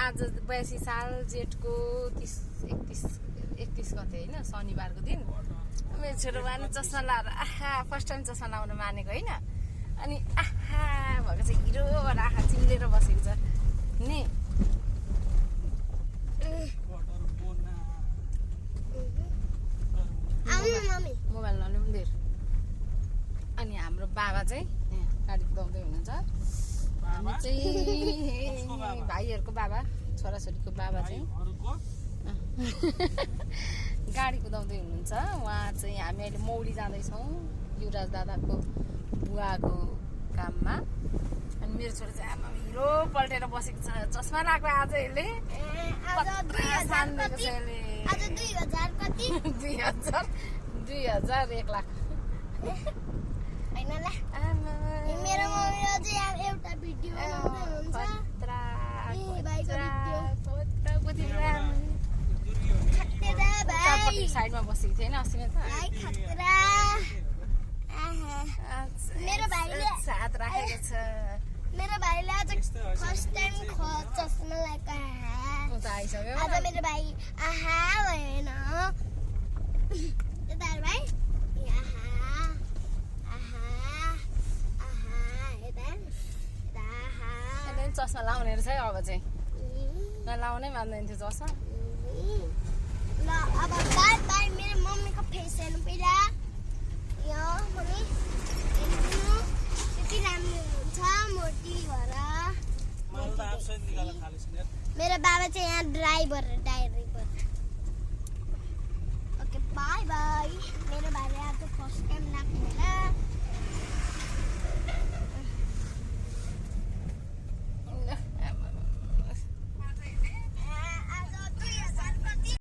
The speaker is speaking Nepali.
आज 82 साल जेठको 31 गते होइन शनिबारको दिन मेरो छोरो भएन चस्मा लाएर आहा फर्स्ट टाइम चस्मा लाउन मानेको होइन अनि आहा भएको चाहिँ हिरो आँखा चिम्लेर बसेको छ नि मोबाइल नलिउँदै अनि हाम्रो बाबा चाहिँ गाडी कुदाउँदै हुनुहुन्छ हामी चाहिँ भाइहरूको बाबा छोराछोरीको बाबा चाहिँ गाडी कुदाउँदै हुनुहुन्छ उहाँ चाहिँ हामी अहिले मौरी जाँदैछौँ युवराज दादाको बुवाको काममा अनि मेरो छोरा चाहिँ आमा हिरो पल्टेर बसेको छ चस्मा लगाएको आज यसले 2000 1 लाख मेरो मम्मीले चाहिँ एउटा भिडियो बनाउँदै हुन्छ साइडमा बसेको थिएन अस्ति नै त मेरो भाइले साथ राखेको छ मेरो भाइले आज फर्स्ट टाइम चस्मा लगाएको आइसक्यो आज मेरो भाइ आहा भएन तार भाइ चस्मा लाउने रहेछ है अब चाहिँ नलाउनै मान्दैन थियो चस्मा ल अब बाई बाई मेरो मम्मीको फेस हेर्नु पहिला यो मम्मी यति राम्रो हुन्छ मोटी भएर मेरो बाबा चाहिँ यहाँ ड्राइभर ओके बाई बाई मेरो भाइले आज फर्स्ट टाइम लाग्नु